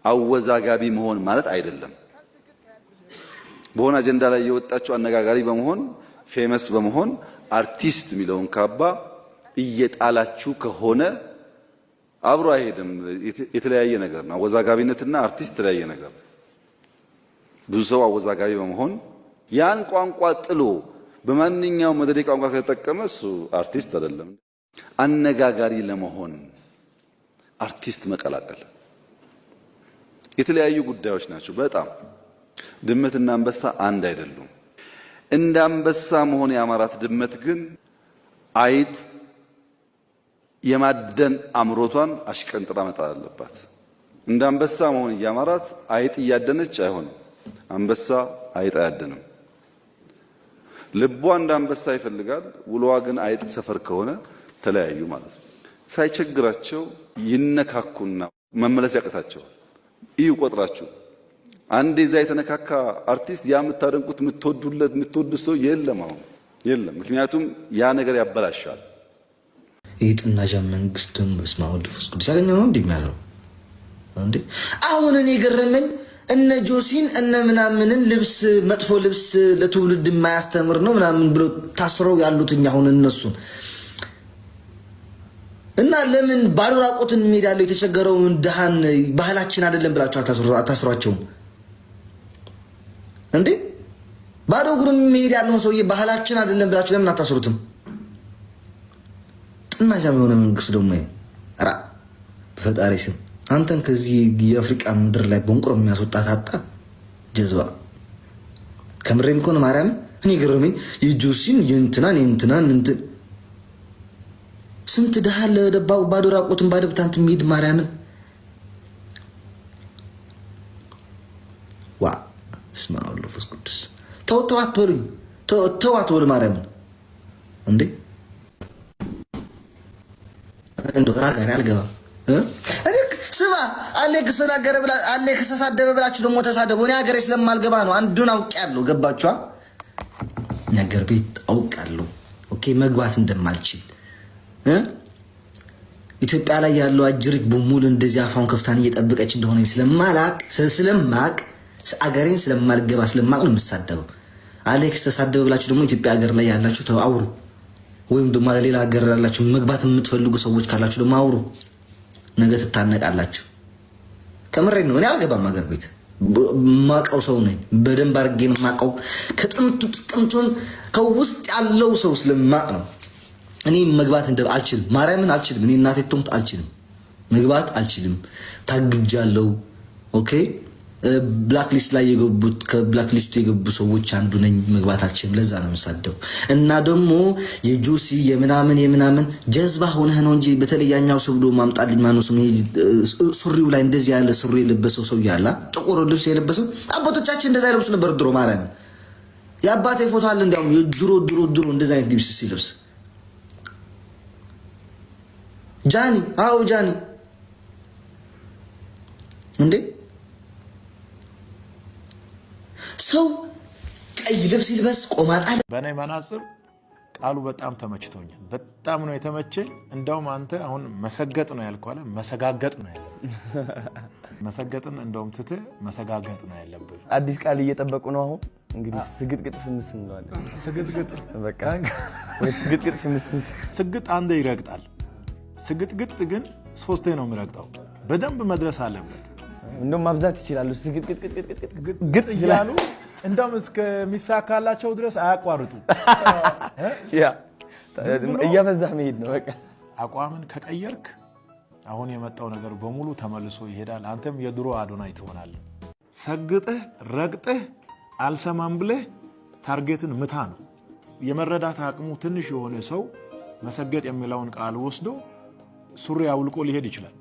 አወዛጋቢ መሆን ማለት አይደለም። በሆነ አጀንዳ ላይ የወጣችሁ አነጋጋሪ በመሆን፣ famous በመሆን አርቲስት የሚለውን ካባ እየጣላችሁ ከሆነ አብሮ አይሄድም። የተለያየ ነገር ነው። አወዛጋቢነትና አርቲስት የተለያየ ነገር ነው። ብዙ ሰው አወዛጋቢ በመሆን ያን ቋንቋ ጥሎ በማንኛውም መደዴ ቋንቋ ከተጠቀመ እሱ አርቲስት አይደለም። አነጋጋሪ ለመሆን አርቲስት መቀላቀል የተለያዩ ጉዳዮች ናቸው። በጣም ድመትና አንበሳ አንድ አይደሉም። እንደ አንበሳ መሆን ያማራት ድመት ግን አይጥ የማደን አምሮቷን አሽቀንጥራ መጣል አለባት። እንደ አንበሳ መሆን እያማራት አይጥ እያደነች አይሆንም። አንበሳ አይጥ አያደንም። ልቧ እንደ አንበሳ ይፈልጋል፣ ውሎዋ ግን አይጥ ሰፈር ከሆነ ተለያዩ ማለት ነው። ሳይቸግራቸው ይነካኩና መመለስ ያቅታቸዋል። እዩ ቆጥራችሁ አንዴ እዛ የተነካካ አርቲስት ያ የምታደንቁት፣ የምትወዱለት፣ የምትወዱት ሰው የለም፣ አሁን የለም። ምክንያቱም ያ ነገር ያበላሻል። ይህ ጥናዣ መንግስቱን በስመ አብ ወወልድ ወመንፈስ ቅዱስ ያገኘው ነው እንዲህ የሚያዝረው እንዴ? አሁን እኔ የገረመኝ እነ ጆሲን እነ ምናምንን ልብስ መጥፎ ልብስ ለትውልድ የማያስተምር ነው ምናምን ብሎ ታስረው ያሉት እኛ አሁን እነሱን እና ለምን ባዶ ራቁትን የሚሄዳለው የተቸገረውን ድሃን ባህላችን አይደለም ብላችሁ አታስሯቸውም እንዴ? ባዶ እግሩ የሚሄድ ያለውን ሰውዬ ባህላችን አይደለም ብላችሁ ለምን አታስሩትም? ጥናጃም የሆነ መንግስት ደግሞ ራ በፈጣሪ ስም አንተን ከዚህ የአፍሪቃ ምድር ላይ በንቁሮ የሚያስወጣ ታጣ ጀዝባ። ከምሬም ከሆነ ማርያም እኔ ገረመኝ። የጆሲን የእንትናን የእንትናን እንትን ስንት ድሃ ለደባው ባዶ ራቁትን ባዶ ብታንት የሚሄድ ማርያምን ዋ ስማ መንፈስ ቅዱስ ተው ተው አትበሉኝ፣ ተው አትበሉ ማርያምን እንዴ እንደሆነ ሀገሬ አልገባም። ስማ አሌክስ ተናገረ ብላ አሌክስ ተሳደበ ብላችሁ ደግሞ ተሳደቡ። እኔ ሀገሬ ስለማልገባ ነው። አንዱን አውቄያለሁ። ገባችኋ? ነገር ቤት አውቃለሁ። Okay መግባት እንደማልችል ኢትዮጵያ ላይ ያለው አጅሪት በሙሉ እንደዚህ አፏን ከፍታን እየጠበቀች እንደሆነ ስለማላቅ ስለማቅ አገሬን ስለማልገባ ስለማቅ ነው የምሳደበው። አሌክስ ተሳደበ ብላችሁ ደግሞ ኢትዮጵያ ሀገር ላይ ያላችሁ አውሩ፣ ወይም ደግሞ ሌላ ሀገር ያላችሁ መግባት የምትፈልጉ ሰዎች ካላችሁ ደግሞ አውሩ። ነገ ትታነቃላችሁ። ከምሬ ነው። እኔ አልገባም ሀገር ቤት። ማቀው ሰው ነኝ። በደንብ አድርጌ ነው የማቀው። ከጥንቱ ጥንቱን ከውስጥ ያለው ሰው ስለማቅ ነው። እኔ መግባት እንደ አልችልም፣ ማርያምን አልችልም። እኔ እናቴ ትሙት አልችልም፣ መግባት አልችልም። ታግጃለሁ። Okay black list ላይ የገቡት ከ black list ኡ የገቡ ሰዎች አንዱ ነኝ። መግባት አልችልም። ለዛ ነው የምሳደው። እና ደግሞ የጆሲ የምናምን የምናምን ጀዝባ ሆነህ ነው እንጂ በተለይ ያኛው ሰው ብሎ ማምጣልኝ ማነው ስሙ ሱሪው ላይ እንደዚህ ያለ ሱሪ የለበሰው ሰው ያላ ጥቁር ልብስ የለበሰው አባቶቻችን እንደዛ ይለብሱ ነበር ድሮ። ማርያም የአባቴ ፎቶ አለ እንዲያውም የድሮ ድሮ ድሮ እንደዚ አይነት ልብስ ሲለብስ ጃኒ። አዎ ጃኒ እንዴ ሰው ቀይ ልብስ ይልበስ ቆማጣ። በእኔ መናጽር ቃሉ በጣም ተመችቶኛል። በጣም ነው የተመቸኝ። እንደውም አንተ አሁን መሰገጥ ነው ያልከው አለ መሰጋገጥ ነው ያለብህ። መሰገጥን እንደውም ትተህ መሰጋገጥ ነው ያለብህ። አዲስ ቃል እየጠበቁ ነው። አሁን እንግዲህ ስግጥግጥ ፍምስ እንለዋለን። ስግጥግጥ በቃ ወይ ስግጥግጥ ፍምስምስ። ስግጥ አንዴ ይረግጣል። ስግጥግጥ ግን ሶስቴ ነው የሚረግጠው። በደንብ መድረስ አለበት። እንደውም ማብዛት ይችላሉ። ስግጥግጥግጥግጥ ግጥ እያሉ እንደውም እስከሚሳካላቸው ድረስ አያቋርጡ። ያ እያበዛህ መሄድ ነው በቃ። አቋምን ከቀየርክ አሁን የመጣው ነገር በሙሉ ተመልሶ ይሄዳል። አንተም የድሮ አዶናይ ትሆናለህ። ሰግጥህ ረግጥህ አልሰማም ብለህ target ን ምታ ነው። የመረዳት አቅሙ ትንሽ የሆነ ሰው መሰገጥ የሚለውን ቃል ወስዶ ሱሪ አውልቆ ሊሄድ ይችላል።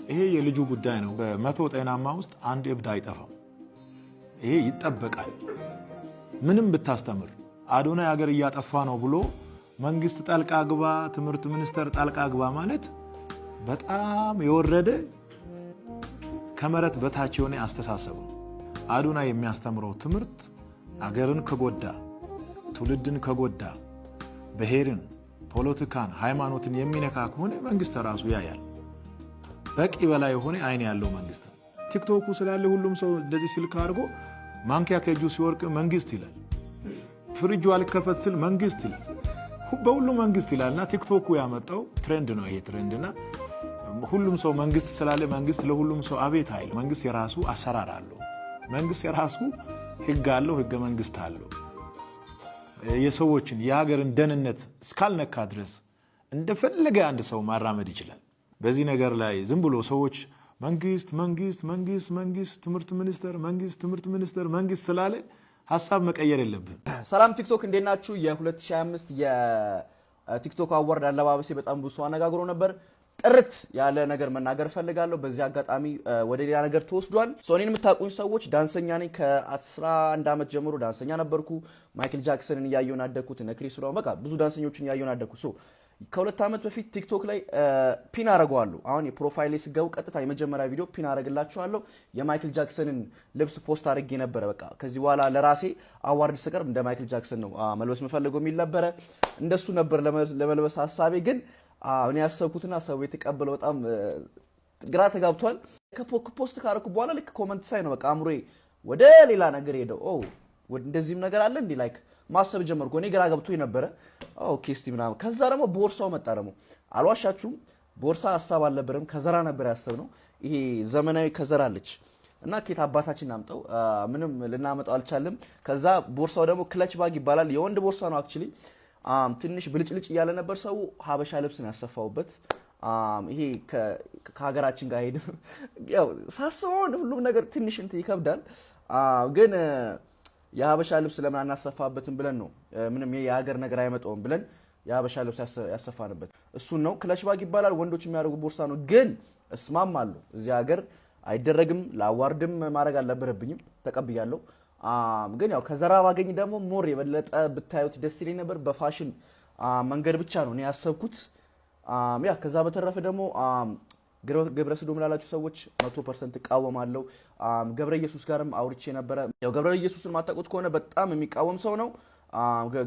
ይሄ የልጁ ጉዳይ ነው። በ100 ጤናማ ውስጥ አንድ እብድ አይጠፋም። ይሄ ይጠበቃል። ምንም ብታስተምር አዶናይ ሀገር እያጠፋ ነው ብሎ መንግስት ጣልቃ ግባ፣ ትምህርት ሚኒስቴር ጣልቃ ግባ ማለት በጣም የወረደ ከመሬት በታች የሆነ አስተሳሰብ ነው። አዶናይ የሚያስተምረው ትምህርት አገርን ከጎዳ፣ ትውልድን ከጎዳ፣ ብሔርን፣ ፖለቲካን፣ ሃይማኖትን የሚነካ ከሆነ መንግስት ራሱ ያያል። በቂ በላይ የሆነ አይን ያለው መንግስት ነው። ቲክቶኩ ስላለ ሁሉም ሰው እንደዚህ ስልክ አድርጎ ማንኪያ ከእጁ ሲወድቅ መንግስት ይላል። ፍሪጁ አልከፈት ስል መንግስት ይላል። በሁሉ መንግስት ይላል። እና ቲክቶኩ ያመጣው trend ነው ይሄ trend። እና ሁሉም ሰው መንግስት ስላለ መንግስት ለሁሉም ሰው አቤት አይል። መንግስት የራሱ አሰራር አለው። መንግስት የራሱ ህግ አለው፣ ህገ መንግስት አለው። የሰዎችን የሀገርን ደህንነት እስካልነካ ድረስ እንደፈለገ አንድ ሰው ማራመድ ይችላል። በዚህ ነገር ላይ ዝም ብሎ ሰዎች መንግስት፣ መንግስት፣ መንግስት፣ መንግስት፣ ትምህርት ሚኒስቴር፣ መንግስት፣ ትምህርት ሚኒስቴር፣ መንግስት ስላለ ሀሳብ መቀየር የለብህም። ሰላም ቲክቶክ፣ እንዴት ናችሁ? የ2025 የቲክቶክ award አለባበሴ በጣም ብዙ ሰው አነጋግሮ ነበር። ጥርት ያለ ነገር መናገር እፈልጋለሁ። በዚህ አጋጣሚ ወደ ሌላ ነገር ተወስዷል። እኔን የምታውቁኝ ሰዎች ዳንሰኛ ነኝ። ከ11 ዓመት ጀምሮ ዳንሰኛ ነበርኩ። ማይክል ጃክሰንን እያየሁ ያደግኩት፣ እነ ክሪስ ብራውን፣ በቃ ብዙ ዳንሰኞችን እያየሁ ያደግኩት። So ከ2 ዓመት በፊት ቲክቶክ ላይ pin አደርገዋለሁ። አሁን የ profile ላይ ስገቡ ቀጥታ የመጀመሪያ ቪዲዮ pin አደርግላችኋለሁ። የማይክል ጃክሰንን ልብስ post አድርጌ ነበረ። በቃ ከዚህ በኋላ ለራሴ award ስቀርብ እንደ ማይክል ጃክሰን ነው መልበስ የምፈልገው የሚል ነበረ። እንደሱ ነበር ለመልበስ ሀሳቤ። ግን እኔ ያሰብኩትና ሰው የተቀበለው በጣም ግራ ተጋብቷል። Post ካደረኩ በኋላ ልክ comment ሳይ ነው በቃ አእምሮዬ ወደ ሌላ ነገር ሄደው፣ እንደዚህም ነገር አለ እንዲ like ማሰብ ጀመርኩ። እኔ ግራ ገብቶኝ ነበረ። Okay እስቲ ምናምን። ከዛ ደግሞ ቦርሳው መጣ። ደግሞ አልዋሻችሁም፣ ቦርሳ ሀሳብ አልነበረም። ከዘራ ነበር ያሰብነው። ይሄ ዘመናዊ ከዘራ አለች እና ኬት አባታችን እናምጠው? ምንም ልናመጣው አልቻልም። ከዛ ቦርሳው ደግሞ clutch bag ይባላል። የወንድ ቦርሳ ነው actually። ትንሽ ብልጭልጭ እያለ ነበር ሰው። ሀበሻ ልብስ ነው ያሰፋውበት። ይሄ ከሀገራችን ጋር ሄድም። ያው ሳስበው ሁሉም ነገር ትንሽ እንትን ይከብዳል፣ ግን የሀበሻ ልብስ ለምን አናሰፋበትም ብለን ነው፣ ምንም የሀገር ነገር አይመጣውም ብለን የሀበሻ ልብስ ያሰፋንበት እሱን ነው። Clutch bag ይባላል። ወንዶች የሚያደርጉ ቦርሳ ነው። ግን እስማማለሁ፣ እዚህ ሀገር አይደረግም። ለ award ም ማድረግ አልነበረብኝም፣ ተቀብያለሁ። ግን ያው ከዘራ ባገኝ ደግሞ more የበለጠ ብታዩት ደስ ይለኝ ነበር። በፋሽን መንገድ ብቻ ነው እኔ ያሰብኩት። Yeah፣ ከዛ በተረፈ ደግሞ ግብረ ሰዶም ላላችሁ ሰዎች 100% እቃወማለሁ። ገብረ ኢየሱስ ጋርም አውርቼ ነበረ። ያው ገብረ ኢየሱስን ማታውቁት ከሆነ በጣም የሚቃወም ሰው ነው።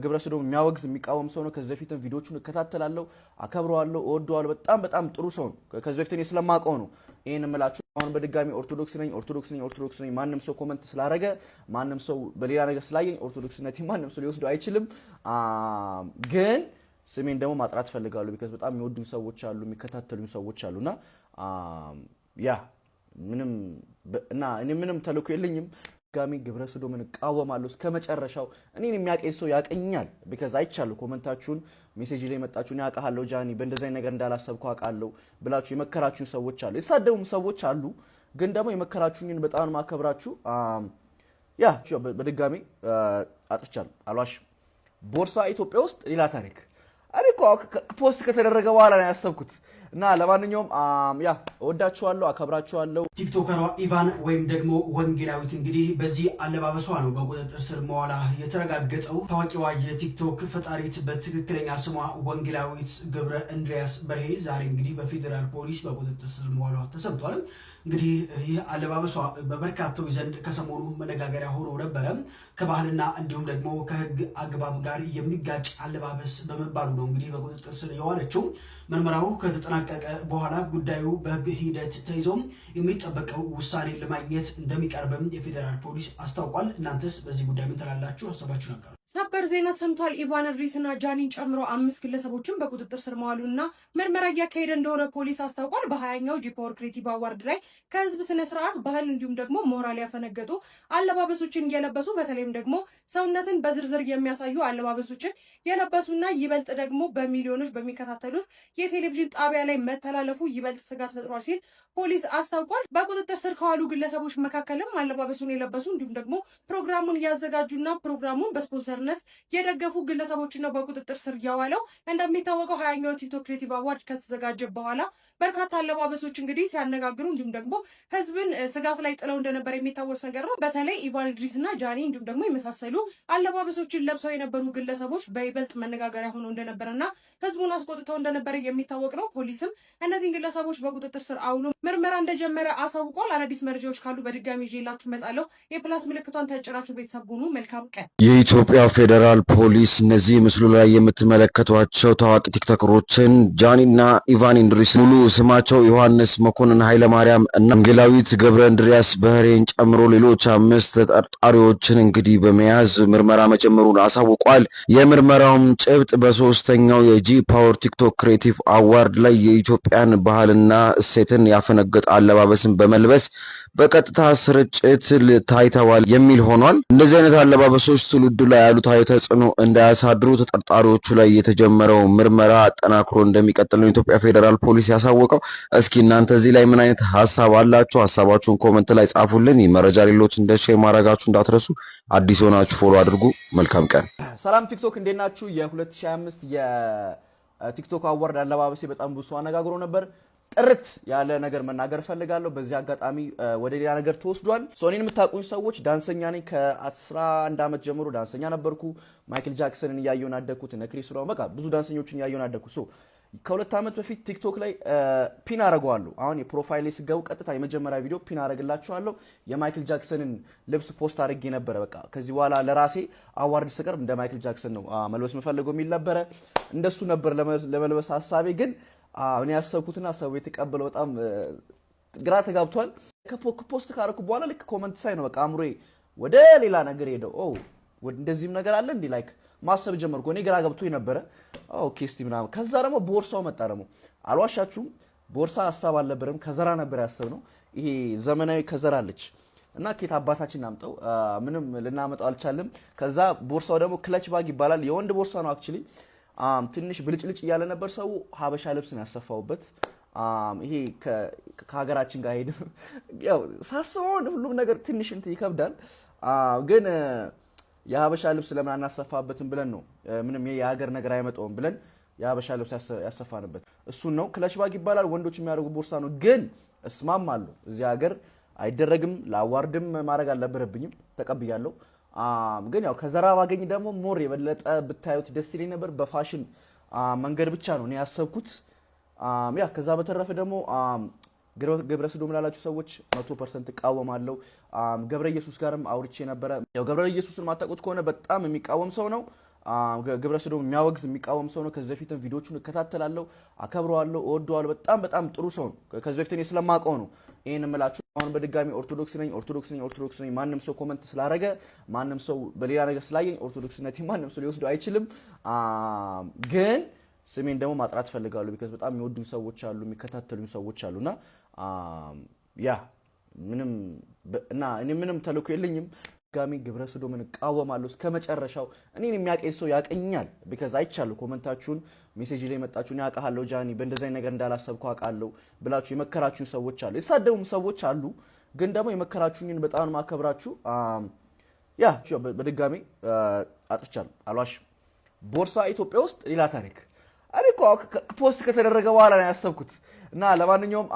ግብረ ሰዶም የሚያወግዝ፣ የሚቃወም ሰው ነው። ከዚህ በፊትም ቪዲዮቹን እከታተላለሁ፣ አከብረዋለሁ፣ እወደዋለሁ። በጣም በጣም ጥሩ ሰው ነው። ከዚህ በፊት እኔ ስለማውቀው ነው ይህን የምላችሁ። አሁን በድጋሚ ኦርቶዶክስ ነኝ፣ ኦርቶዶክስ ነኝ፣ ኦርቶዶክስ ነኝ። ማንም ሰው comment ስላረገ፣ ማንም ሰው በሌላ ነገር ስላየኝ ኦርቶዶክስነቴ ማንም ሰው ሊወስደው አይችልም። ግን ስሜን ደግሞ ማጥራት እፈልጋለሁ። Because በጣም የሚወዱኝ ሰዎች አሉ፣ የሚከታተሉኝ ሰዎች አሉና yeah፣ ምንም እና እኔ ምንም ተልእኮ የለኝም። ድጋሚ ግብረ ሰዶምን እቃወማለሁ እስከ መጨረሻው። እኔን የሚያቀኝ ሰው ያቀኛል። Because አይቻለሁ comment ኣችሁን፣ message ላይ መጣችሁ፣ እኔ አውቃለሁ ጃኒ፣ በእንደዚህ አይነት ነገር እንዳላሰብኩ አውቃለሁ ብላችሁ የመከራችሁን ሰዎች አሉ። የተሳደቡም ሰዎች አሉ። ግን ደግሞ የመከራችሁኝን በጣም ማከብራችሁ። Yeah፣ በድጋሚ አጥፍቻለሁ፣ አልዋሽም። ቦርሳ ኢትዮጵያ ውስጥ ሌላ ታሪክ። እኔ እኮ post ከተደረገ በኋላ ነው ያሰብኩት። እና ለማንኛውም yeah፣ እወዳችኋለሁ፣ አከብራችኋለሁ። ቲክቶከሯ ኢቫን ወይም ደግሞ ወንጌላዊት እንግዲህ በዚህ አለባበሷ ነው በቁጥጥር ስር መዋሏ የተረጋገጠው። ታዋቂዋ የቲክቶክ ፈጣሪት በትክክለኛ ስሟ ወንጌላዊት ገብረ እንድሪያስ በርሄ ዛሬ እንግዲህ በፌዴራል ፖሊስ በቁጥጥር ስር መዋሏ ተሰምቷል። እንግዲህ ይህ አለባበሷ በበርካታዎች ዘንድ ከሰሞኑ መነጋገሪያ ሆኖ ነበረ። ከባህልና እንዲሁም ደግሞ ከሕግ አግባብ ጋር የሚጋጭ አለባበስ በመባሉ ነው እንግዲህ በቁጥጥር ስር የዋለችው። ምርመራው ከተጠናቀቀ በኋላ ጉዳዩ በሕግ ሂደት ተይዞ የሚጠበቀው ውሳኔ ለማግኘት እንደሚቀርብም የፌዴራል ፖሊስ አስታውቋል። እናንተስ በዚህ ጉዳይ ምን ትላላችሁ? ሀሳባችሁ ነበር። ሰበር ዜና ተሰምቷል። ኢቫን እድሪስ እና ጃኒን ጨምሮ አምስት ግለሰቦችን በቁጥጥር ስር መዋሉና ምርመራ እያካሄደ እንደሆነ ፖሊስ አስታውቋል። በ20ኛው G Power Creative Award ላይ ከህዝብ ስነ ስርዓት፣ ባህል እንዲሁም ደግሞ ሞራል ያፈነገጡ አለባበሶችን እየለበሱ፣ በተለይም ደግሞ ሰውነትን በዝርዝር የሚያሳዩ አለባበሶችን የለበሱና ይበልጥ ደግሞ በሚሊዮኖች በሚከታተሉት የቴሌቪዥን ጣቢያ ላይ መተላለፉ ይበልጥ ስጋት ፈጥሯል ሲል ፖሊስ አስታውቋል። በቁጥጥር ስር ከዋሉ ግለሰቦች መካከልም አለባበሱን የለበሱ እንዲሁም ደግሞ ፕሮግራሙን ያዘጋጁና ፕሮግራሙን በስፖንሰርነት የደገፉ ግለሰቦችን ነው በቁጥጥር ስር ያዋለው። እንደሚታወቀው 20ኛው ቲክቶክ Creative Award ከተዘጋጀ በኋላ በርካታ አለባበሶች እንግዲህ ሲያነጋግሩ እንዲሁም ደግሞ ህዝብን ስጋት ላይ ጥለው እንደነበር የሚታወስ ነገር ነው። በተለይ ኢቫን ኢድሪስ እና ጃኒ እንዲሁም ደግሞ የመሳሰሉ አለባበሶችን ለብሰው የነበሩ ግለሰቦች በይበልጥ መነጋገሪያ ሆነው እንደነበረና ህዝቡን አስቆጥተው እንደነበረ የሚታወቅ ነው። ፖሊስም እነዚህን ግለሰቦች በቁጥጥር ስር አውሎ ምርመራ እንደጀመረ አሳውቋል። አዳዲስ መረጃዎች ካሉ በድጋሚ ይዤላችሁ እመጣለሁ። የ plus ምልክቷን ተጭናችሁ ቤተሰብ ሁኑ። መልካም ቀን። የኢትዮጵያ ፌዴራል ፖሊስ እነዚህ ምስሉ ላይ የምትመለከቷቸው ታዋቂ ቲክቶከሮችን ጃኒና ኢቫን ኢንድሪስ ሙሉ ስማቸው ዮሐንስ መኮንን ኃይለማርያም እና ወንጌላዊት ገብረ እንድሪያስ በህሬን ጨምሮ ሌሎች አምስት ተጠርጣሪዎችን እንግዲህ በመያዝ ምርመራ መጀመሩን አሳውቋል። የምርመራውም ጭብጥ በ3ኛው የ G Power TikTok Creative Award ላይ የኢትዮጵያን ባህልና እሴትን ያፈነገጠ አለባበስን በመልበስ በቀጥታ ስርጭት ታይተዋል የሚል ሆኗል። እንደዚህ አይነት አለባበሶች ትውልዱ ላይ አሉታዊ ተጽዕኖ እንዳያሳድሩ ተጠርጣሪዎቹ ላይ የተጀመረው ምርመራ አጠናክሮ እንደሚቀጥል ነው የኢትዮጵያ ፌዴራል ፖሊስ ያሳወቀው። እስኪ እናንተ እዚህ ላይ ምን አይነት ሀሳብ አላችሁ? ሀሳባችሁን comment ላይ ጻፉልን። ይህ መረጃ ሌሎች እንደ share ማድረጋችሁ እንዳትረሱ። አዲስ ሆናችሁ follow አድርጉ። መልካም ቀን። ሰላም ቲክቶክ፣ እንዴት ናችሁ? የ2025 የቲክቶክ award አለባበሴ በጣም ብዙ ሰው አነጋግሮ ነበር። ጥርት ያለ ነገር መናገር እፈልጋለሁ። በዚህ አጋጣሚ ወደ ሌላ ነገር ተወስዷል። So እኔን የምታውቁኝ ሰዎች ዳንሰኛ ነኝ። ከ11 ዓመት ጀምሮ ዳንሰኛ ነበርኩ። ማይክል ጃክሰንን እያየሁ ነው ያደግኩት፣ እነ ክሪስ ብራውን፣ በቃ ብዙ ዳንሰኞችን እያየሁ ነው ያደግኩት። So ከ2 ዓመት በፊት ቲክቶክ ላይ pin አደርገዋለሁ። አሁን የ profile ላይ ስገቡ ቀጥታ የመጀመሪያ ቪዲዮ pin አደርግላችኋለሁ። የማይክል ጃክሰንን ልብስ post አድርጌ ነበረ። በቃ ከዚህ በኋላ ለራሴ award ስቀርብ እንደ ማይክል ጃክሰን ነው መልበስ የምፈልገው የሚል ነበረ። እንደሱ ነበር ለመልበስ ሀሳቤ። ግን እኔ ያሰብኩትና ሰው የተቀበለው በጣም ግራ ተጋብቷል። Post ካደረኩ በኋላ ልክ comment ሳይ ነው በቃ አእምሮዬ ወደ ሌላ ነገር ሄደው፣ እንደዚህም ነገር አለ እንዲ like ማሰብ ጀመርኩ። እኔ ግራ ገብቶኝ ነበረ። Okay እስቲ ምናምን። ከዛ ደግሞ ቦርሳው መጣ። ደግሞ አልዋሻችሁም፣ ቦርሳ ሀሳብ አልነበረም። ከዘራ ነበር ያሰብነው። ይሄ ዘመናዊ ከዘራ አለች እና ኬት አባታችን እናምጠው? ምንም ልናመጣው አልቻልም። ከዛ ቦርሳው ደግሞ clutch bag ይባላል። የወንድ ቦርሳ ነው actually። ትንሽ ብልጭልጭ እያለ ነበር ሰው። ሀበሻ ልብስ ነው ያሰፋውበት። ይሄ ከሀገራችን ጋር ሄድም። ያው ሳስበው ሁሉም ነገር ትንሽ እንትን ይከብዳል፣ ግን የሀበሻ ልብስ ለምን አናሰፋበትም ብለን ነው፣ ምንም የሀገር ነገር አይመጣውም ብለን የሀበሻ ልብስ ያሰፋንበት እሱን ነው። Clutch bag ይባላል። ወንዶች የሚያደርጉ ቦርሳ ነው። ግን እስማማለሁ፣ እዚህ ሀገር አይደረግም። ለ award ም ማድረግ አልነበረብኝም፣ ተቀብያለሁ። ግን ያው ከዘራ ባገኝ ደግሞ more የበለጠ ብታዩት ደስ ይለኝ ነበር። በፋሽን መንገድ ብቻ ነው እኔ ያሰብኩት። Yeah፣ ከዛ በተረፈ ደግሞ ግብረ ሰዶም ላላችሁ ሰዎች 100% እቃወማለሁ። ገብረ ኢየሱስ ጋርም አውርቼ ነበረ። ያው ገብረ ኢየሱስን ማታውቁት ከሆነ በጣም የሚቃወም ሰው ነው። ግብረ ሰዶም የሚያወግዝ፣ የሚቃወም ሰው ነው። ከዚህ በፊትም ቪዲዮቹን እከታተላለሁ፣ አከብረዋለሁ፣ እወደዋለሁ። በጣም በጣም ጥሩ ሰው ነው። ከዚህ በፊት እኔ ስለማውቀው ነው ይህን የምላችሁ። አሁን በድጋሚ ኦርቶዶክስ ነኝ፣ ኦርቶዶክስ ነኝ፣ ኦርቶዶክስ ነኝ። ማንም ሰው comment ስላረገ፣ ማንም ሰው በሌላ ነገር ስላየኝ ኦርቶዶክስነቴ ማንም ሰው ሊወስዱ አይችልም። ግን ስሜን ደግሞ ማጥራት እፈልጋለሁ። Because በጣም የሚወዱኝ ሰዎች አሉ፣ የሚከታተሉኝ ሰዎች አሉ እና yeah፣ ምንም እና እኔ ምንም ተልእኮ የለኝም። ድጋሚ ግብረ ሰዶምን እቃወማለሁ እስከ መጨረሻው። እኔን የሚያቀኝ ሰው ያቀኛል። Because አይቻለሁ comment ኣችሁን፣ message ላይ መጣችሁ፣ እኔ አውቃለሁ ጃኒ፣ በእንደዚህ አይነት ነገር እንዳላሰብኩ አውቃለሁ ብላችሁ የመከራችሁን ሰዎች አሉ። የተሳደቡም ሰዎች አሉ። ግን ደግሞ የመከራችሁኝን በጣም ማከብራችሁ። Yeah፣ በድጋሚ አጥፍቻለሁ፣ አልዋሽም። ቦርሳ ኢትዮጵያ ውስጥ ሌላ ታሪክ። እኔ እኮ post ከተደረገ በኋላ ነው ያሰብኩት። እና ለማንኛውም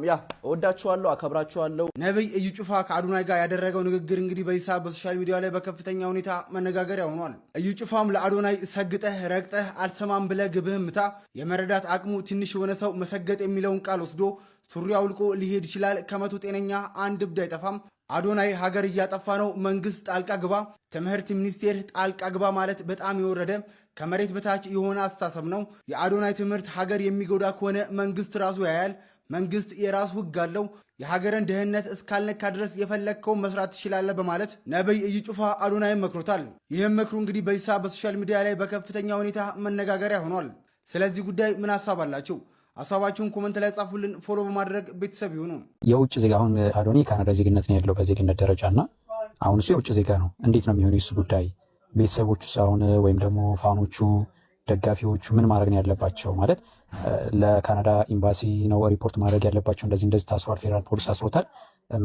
yeah፣ እወዳችኋለሁ፣ አከብራችኋለሁ። ነቢይ እዩ ጩፋ ከአዶናይ ጋር ያደረገው ንግግር እንግዲህ በዚህ ሰዓት በ social media ላይ በከፍተኛ ሁኔታ መነጋገሪያ ሆኗል። እዩ ጩፋም ለአዶናይ ሰግጠህ ረግጠህ አልሰማም ብለህ ግብህን ምታ፣ የመረዳት አቅሙ ትንሽ የሆነ ሰው መሰገጥ የሚለውን ቃል ወስዶ ሱሪ አውልቆ ሊሄድ ይችላል። ከ100 ጤነኛ አንድ እብድ አይጠፋም። አዶናይ ሀገር እያጠፋ ነው። መንግስት ጣልቃ ግባ፣ ትምህርት ሚኒስቴር ጣልቃ ግባ ማለት በጣም የወረደ፣ ከመሬት በታች የሆነ አስተሳሰብ ነው። የአዶናይ ትምህርት ሀገር የሚጎዳ ከሆነ መንግስት ራሱ ያያል። መንግስት የራሱ ህግ አለው። የሀገርን ደህንነት እስካልነካ ድረስ የፈለግከውን መስራት ትችላለህ በማለት ነቢይ እዩ ጩፋ አዶናይን መክሮታል። ይህም ምክሩ እንግዲህ በዚህ ሰዓት በ social media ላይ በከፍተኛ ሁኔታ መነጋገሪያ ሆኗል። ስለዚህ ጉዳይ ምን ሀሳብ አላችሁ? ሀሳባችሁን comment ላይ ጻፉልን። Follow በማድረግ ቤተሰብ ይሁኑ። የውጭ ዜጋ፣ አሁን አዶኒ ካናዳ ዜግነት ነው ያለው በዜግነት ደረጃ እና አሁን እሱ የውጭ ዜጋ ነው። እንዴት ነው የሚሆነው የሱ ጉዳይ? ቤተሰቦቹ አሁን ወይም ደግሞ fan ኦቹ፣ ደጋፊዎቹ ምን ማድረግ ነው ያለባቸው? ማለት ለካናዳ ኤምባሲ ነው ሪፖርት ማድረግ ያለባቸው? እንደዚህ እንደዚህ ታስሯል፣ ፌዴራል ፖሊስ አስሮታል፣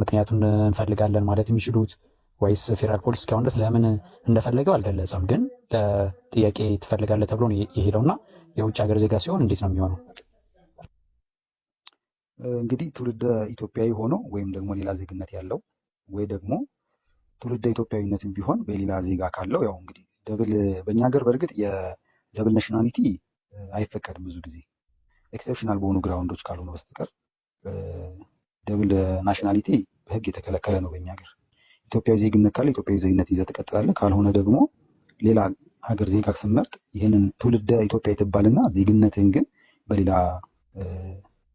ምክንያቱን እንፈልጋለን ማለት የሚችሉት ወይስ ፌዴራል ፖሊስ እስካሁን ድረስ ለምን እንደፈለገው አልገለጸም፣ ግን ለጥያቄ ትፈልጋለህ ተብሎ ነው የሄደውና የውጭ ሀገር ዜጋ ሲሆን እንዴት ነው የሚሆነው? እንግዲህ ትውልደ ኢትዮጵያዊ ሆኖ ወይም ደግሞ ሌላ ዜግነት ያለው ወይ ደግሞ ትውልደ ኢትዮጵያዊነትም ቢሆን በሌላ ዜጋ ካለው፣ ያው እንግዲህ double በእኛ ሀገር በእርግጥ የ double nationality አይፈቀድም፣ ብዙ ጊዜ exceptional በሆኑ ground ኦች ካልሆነ በስተቀር double nationality በህግ የተከለከለ ነው በእኛ ሀገር። ኢትዮጵያዊ ዜግነት ካለ ኢትዮጵያዊ ዜግነት ይዘህ ትቀጥላለህ። ካልሆነ ደግሞ ሌላ ሀገር ዜጋ ስትመርጥ ይህንን ትውልደ ኢትዮጵያ ትባልና ዜግነትህን ግን በሌላ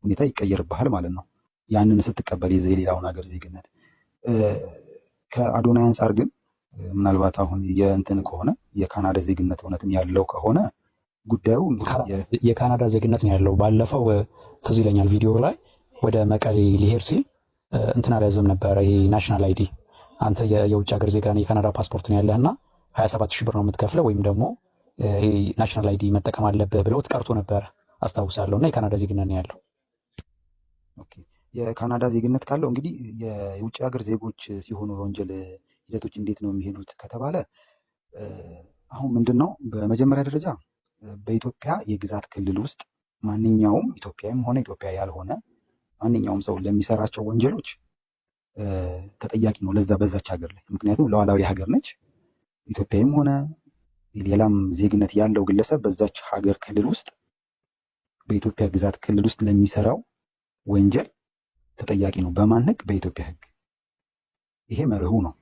ሁኔታ ይቀየርብሃል ማለት ነው። ያንን ስትቀበል የሌላውን ሀገር ዜግነት። ከአዶናይ አንጻር ግን ምናልባት አሁን የእንትን ከሆነ፣ የካናዳ ዜግነት እውነትም ያለው ከሆነ ጉዳዩ እንግዲህ የካናዳ ዜግነት ነው ያለው። ባለፈው ትዝ ይለኛል ቪዲዮ ላይ ወደ መቀሌ ሊሄድ ሲል እንትን አልያዘም ነበረ፣ ይሄ national ID። አንተ የውጭ ሀገር ዜጋ ነህ፣ የካናዳ ፓስፖርት ነው ያለህ እና 27 ሺህ ብር ነው የምትከፍለው ወይም ደግሞ ይሄ national ID መጠቀም አለብህ ብለውት ቀርቶ ነበረ አስታውሳለሁ። እና የካናዳ ዜግነት ነው ያለው። Okay፣ የካናዳ ዜግነት ካለው እንግዲህ የውጭ ሀገር ዜጎች ሲሆኑ የወንጀል ሂደቶች እንዴት ነው የሚሄዱት ከተባለ፣ አሁን ምንድን ነው፣ በመጀመሪያ ደረጃ በኢትዮጵያ የግዛት ክልል ውስጥ ማንኛውም ኢትዮጵያዊም ሆነ ኢትዮጵያ ያልሆነ ማንኛውም ሰው ለሚሰራቸው ወንጀሎች ተጠያቂ ነው ለዛ በዛች ሀገር ላይ። ምክንያቱም ሉዓላዊ ሀገር ነች። ኢትዮጵያዊም ሆነ ሌላም ዜግነት ያለው ግለሰብ በዛች ሀገር ክልል ውስጥ፣ በኢትዮጵያ ግዛት ክልል ውስጥ ለሚሰራው ወንጀል ተጠያቂ ነው። በማን ህግ? በኢትዮጵያ ህግ። ይሄ መርሁ ነው።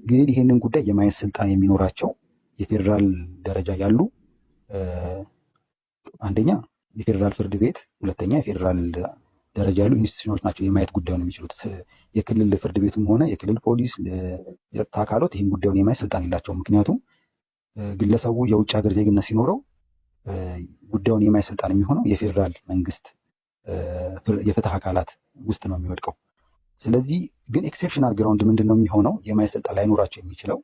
ግን ይሄንን ጉዳይ የማየት ስልጣን የሚኖራቸው የፌዴራል ደረጃ ያሉ አንደኛ የፌዴራል ፍርድ ቤት፣ ሁለተኛ የፌዴራል ደረጃ ያሉ institution ኦች ናቸው የማየት ጉዳዩን የሚችሉት። የክልል ፍርድ ቤቱም ሆነ የክልል ፖሊስ፣ የጸጥታ አካላት ይህን ጉዳዩን የማየት ስልጣን የላቸውም። ምክንያቱም ግለሰቡ የውጭ ሀገር ዜግነት ሲኖረው ጉዳዩን የማየት ስልጣን የሚሆነው የፌዴራል መንግስት የፍትህ አካላት ውስጥ ነው የሚወድቀው። ስለዚህ ግን exceptional ground ምንድን ነው የሚሆነው? የማየት ስልጣን ላይኖራቸው የሚችለው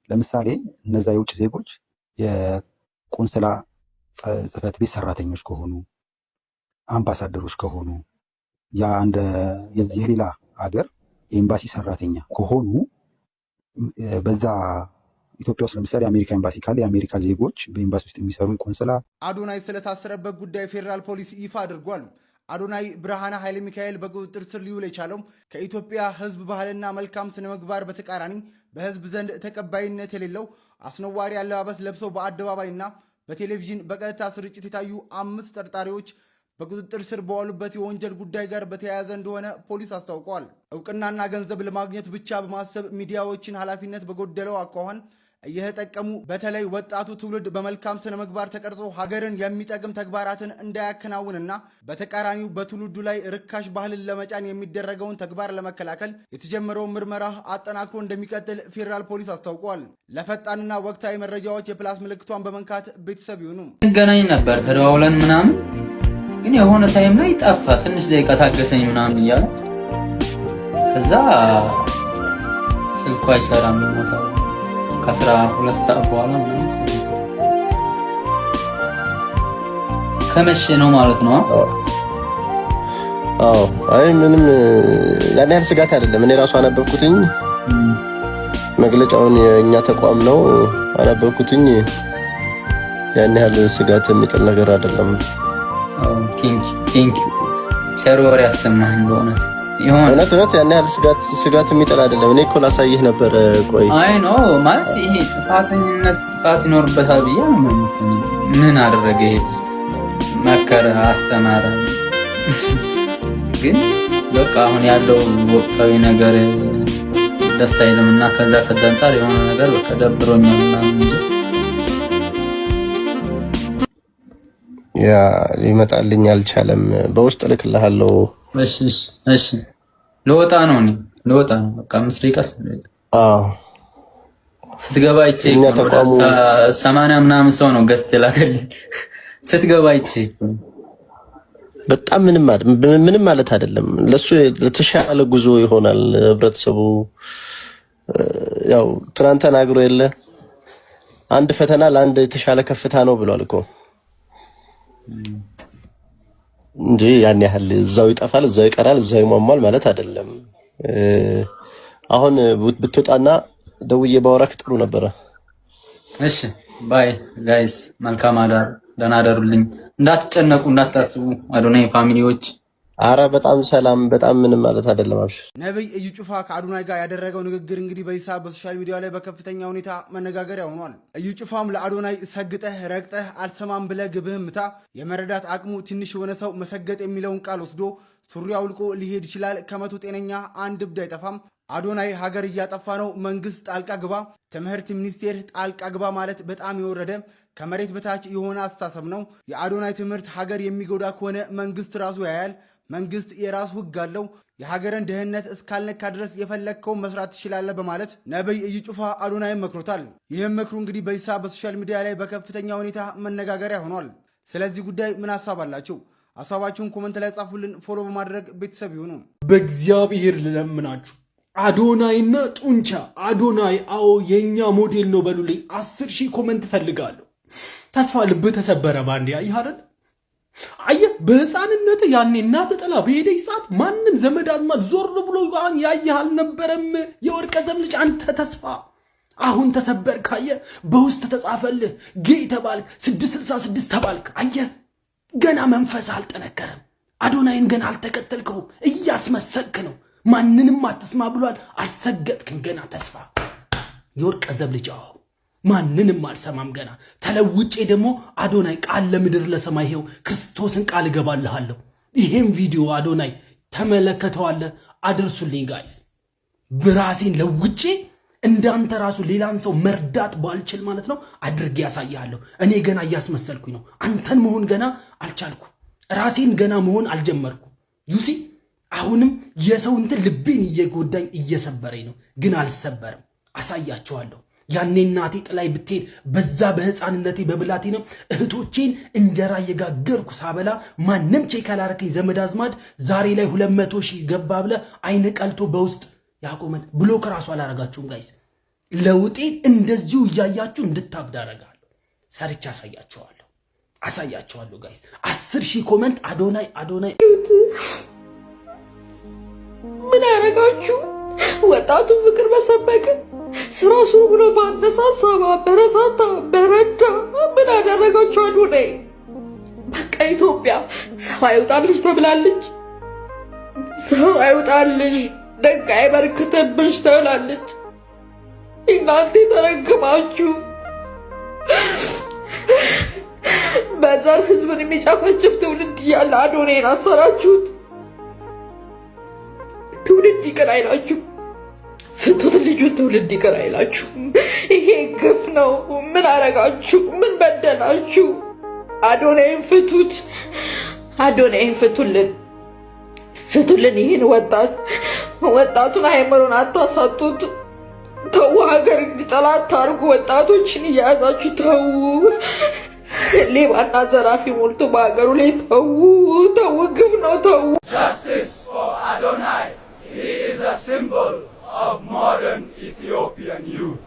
ለምሳሌ እነዛ የውጭ ዜጎች የቆንስላ ጽሕፈት ቤት ሰራተኞች ከሆኑ፣ አምባሳደሮች ከሆኑ፣ የአንድ የሌላ ሀገር የኤምባሲ ሰራተኛ ከሆኑ፣ በዛ ኢትዮጵያ ውስጥ ለምሳሌ የአሜሪካ ኤምባሲ ካለ የአሜሪካ ዜጎች በኤምባሲ ውስጥ የሚሰሩ የቆንስላ አዶናይ ስለታሰረበት ጉዳይ ፌዴራል ፖሊስ ይፋ አድርጓል። አዶናይ ብርሃነ ኃይለ ሚካኤል በቁጥጥር ስር ሊውል የቻለው ከኢትዮጵያ ሕዝብ ባህልና መልካም ስነ ምግባር በተቃራኒ በሕዝብ ዘንድ ተቀባይነት የሌለው አስነዋሪ አለባበስ ለብሰው በአደባባይና በቴሌቪዥን በቀጥታ ስርጭት የታዩ አምስት ተጠርጣሪዎች በቁጥጥር ስር በዋሉበት የወንጀል ጉዳይ ጋር በተያያዘ እንደሆነ ፖሊስ አስታውቀዋል። እውቅናና ገንዘብ ለማግኘት ብቻ በማሰብ ሚዲያዎችን ኃላፊነት በጎደለው አኳኋን እየተጠቀሙ በተለይ ወጣቱ ትውልድ በመልካም ስነ ምግባር ተቀርጾ ሀገርን የሚጠቅም ተግባራትን እንዳያከናውንና በተቃራኒው በትውልዱ ላይ ርካሽ ባህልን ለመጫን የሚደረገውን ተግባር ለመከላከል የተጀመረውን ምርመራ አጠናክሮ እንደሚቀጥል ፌዴራል ፖሊስ አስታውቋል። ለፈጣንና ወቅታዊ መረጃዎች የ plus ምልክቷን በመንካት ቤተሰብ ይሁኑ። እንገናኝ ነበር ተደዋውለን ምናምን፣ ግን የሆነ time ላይ ጠፋ። ትንሽ ደቂቃ ታገሰኝ ምናምን እያለ ከዛ ስልኩ አይሰራም። ማታ ከ12 ሰዓት በኋላ ምናምን ስልኩ አይሰራም። ከመቼ ነው ማለት ነው? አዎ፣ አይ ምንም ያን ያህል ስጋት አይደለም። እኔ ራሱ አነበብኩትኝ መግለጫውን፣ የእኛ ተቋም ነው አነበብኩትኝ። ያን ያህል ስጋት የሚጥል ነገር አይደለም። Thank you፣ ቸር ወሬ ያሰማህን በእውነት። የሆነ እውነት እውነት ያን ያህል ስጋት የሚጥል አይደለም። እኔ እኮ ላሳይህ ነበረ። ቆይ። አይ no፣ ማለት ይሄ ጥፋተኝነት ጥፋት ይኖርበታል ብዬ አላምንም። ምን አደረገ ይሄ ልጅ? መከረ፣ አስተማረ። ግን በቃ አሁን ያለው ወቅታዊ ነገር ደስ አይልም እና ከዛ አንጻር የሆነ ነገር በቃ ደብሮኛል ምናምን እንጂ። ያ ሊመጣልኝ አልቻለም። በውስጥ እልክልሃለሁ። እሺ፣ ልወጣ ነው፣ እኔ ልወጣ ነው። በቃ 5 ደቂቃ አዎ። ስትገባ አይቼ እኛ ተቋሙ 80 ምናምን ሰው ነው guest የላከልኝ። ስትገባ አይቼ በጣም ምንም ማለት አይደለም። ለሱ ለተሻለ ጉዞ ይሆናል። ህብረተሰቡ ያው ትናንት ተናግሮ የለ፣ አንድ ፈተና ለአንድ የተሻለ ከፍታ ነው ብሏል እኮ እንጂ ያን ያህል እዛው ይጠፋል፣ እዛው ይቀራል፣ እዛው ይሟሟል ማለት አይደለም። አሁን ብትወጣና ደውዬ ባወራክ ጥሩ ነበረ። እሺ፣ bye guys፣ መልካም አዳር፣ ደህና አደሩልኝ። እንዳትጨነቁ፣ እንዳታስቡ አዶናይ family ዎች። አረ በጣም ሰላም፣ በጣም ምንም ማለት አይደለም። አብሽር። ነብይ እዩ ጩፋ ከአዶናይ ጋር ያደረገው ንግግር እንግዲህ በዚህ ሰዓት በ social media ላይ በከፍተኛ ሁኔታ መነጋገሪያ ሆኗል። እዩ ጩፋም ለአዶናይ ሰግጠህ ረግጠህ አልሰማም ብለህ ግብህን ምታ፣ የመረዳት አቅሙ ትንሽ የሆነ ሰው መሰገጥ የሚለውን ቃል ወስዶ ሱሪ አውልቆ ሊሄድ ይችላል። ከ100 ጤነኛ አንድ እብድ አይጠፋም። አዶናይ ሀገር እያጠፋ ነው፣ መንግስት ጣልቃ ግባ፣ ትምህርት ሚኒስቴር ጣልቃ ግባ ማለት በጣም የወረደ፣ ከመሬት በታች የሆነ አስተሳሰብ ነው። የአዶናይ ትምህርት ሀገር የሚጎዳ ከሆነ መንግስት ራሱ ያያል። መንግስት የራሱ ህግ አለው። የሀገርን ደህንነት እስካልነካ ድረስ የፈለግከውን መስራት ትችላለህ በማለት ነብይ እዩ ጩፋ አዶናይን መክሮታል። ይህም ምክሩ እንግዲህ በዚህ ሰዓት በ social media ላይ በከፍተኛ ሁኔታ መነጋገሪያ ሆኗል። ስለዚህ ጉዳይ ምን ሀሳብ አላችሁ? ሀሳባችሁን comment ላይ ጻፉልን። Follow በማድረግ ቤተሰብ ይሁኑ። በእግዚአብሔር ልለምናችሁ፣ አዶናይና ጡንቻ፣ አዶናይ አዎ የእኛ ሞዴል ነው በሉልኝ። 10,000 comment እፈልጋለሁ። ተስፋ ልብህ ተሰበረ ባንዴ። አየህ አይደል? አየህ፣ በህፃንነት ያኔ እናት ጥላ በሄደች ሰዓት ማንም ዘመድ አዝማድ ዞር ብሎ ያየህ አልነበረም። የወርቀ ዘም ልጅ አንተ ተስፋ አሁን ተሰበርክ። አየህ፣ በውስጥ ተጻፈልህ፣ gay ተባልክ፣ 666 ተባልክ። አየህ፣ ገና መንፈስ አልጠነከረም። አዶናይን ገና አልተከተልከውም። እያስመሰልክ ነው። ማንንም አትስማ ብሏል። አልሰገጥክም ገና። ተስፋ የወርቀ ዘብ ልጅ፣ አዎ ማንንም አልሰማም ገና። ተለውጬ ደግሞ አዶናይ ቃል ለምድር ለሰማይ ይሄው ክርስቶስን ቃል እገባልሃለሁ። ይሄም ቪዲዮ አዶናይ ተመለከተዋለህ፣ አድርሱልኝ guys። ብራሴን ለውጬ እንዳንተ ራሱ ሌላን ሰው መርዳት ባልችል ማለት ነው አድርጌ ያሳይሃለሁ። እኔ ገና እያስመሰልኩኝ ነው። አንተን መሆን ገና አልቻልኩም። ራሴን ገና መሆን አልጀመርኩም። You see፣ አሁንም የሰው እንትን ልቤን እየጎዳኝ እየሰበረኝ ነው፣ ግን አልሰበርም። አሳያቸዋለሁ። ያኔ እናቴ ጥላይ ብትሄድ በዛ በህፃንነቴ በብላቴ ነው እህቶቼን እንጀራ እየጋገርኩ ሳበላ ማንም check ያላረከኝ ዘመድ አዝማድ ዛሬ ላይ 200,000 ገባ ብለ አይን ቀልቶ በውስጥ ያ comment block ራሱ አላረጋችሁም guys። ለውጤን እንደዚሁ እያያችሁ እንድታብድ አረጋለሁ። ሰርቼ አሳያችኋለሁ፣ አሳያችኋለሁ guys። 10,000 comment አዶናይ አዶናይ። ምን ያደረጋችሁ? ወጣቱ ፍቅር በሰበከ፣ ስራ ስሩ ብሎ ባነሳሳ፣ ባበረታታ፣ በረዳ፣ ምን አደረጋችሁ? አዶናይ በቃ ኢትዮጵያ ሰው አይውጣልሽ ተብላለች። ሰው አይውጣልሽ፣ ደግ አይበርክትብሽ ተብላለች። እናንተ የተረገማችሁ፣ በዘር ህዝብን የሚጨፈጭፍ ትውልድ እያለ አዶናይን አሰራችሁት። ትውልድ ይቅር አይላችሁ። ፍቱት ልጁን፣ ትውልድ ይቅር አይላችሁ። ይሄ ግፍ ነው። ምን አረጋችሁ? ምን በደላችሁ? አዶናይን ፍቱት። አዶናይን ፍቱልን፣ ፍቱልን። ይህን ወጣት፣ ወጣቱን አይምሮን አታሳጡት። ተዉ፣ ሀገር እንዲጠላ አታርጉ። ወጣቶችን እየያዛችሁ ተዉ። ሌባና ዘራፊ ሞልቶ በሀገሩ ላይ፣ ተዉ፣ ተዉ፣ ግፍ ነው። ተዉ። Justice for Adonai. He is a symbol of modern Ethiopian youth.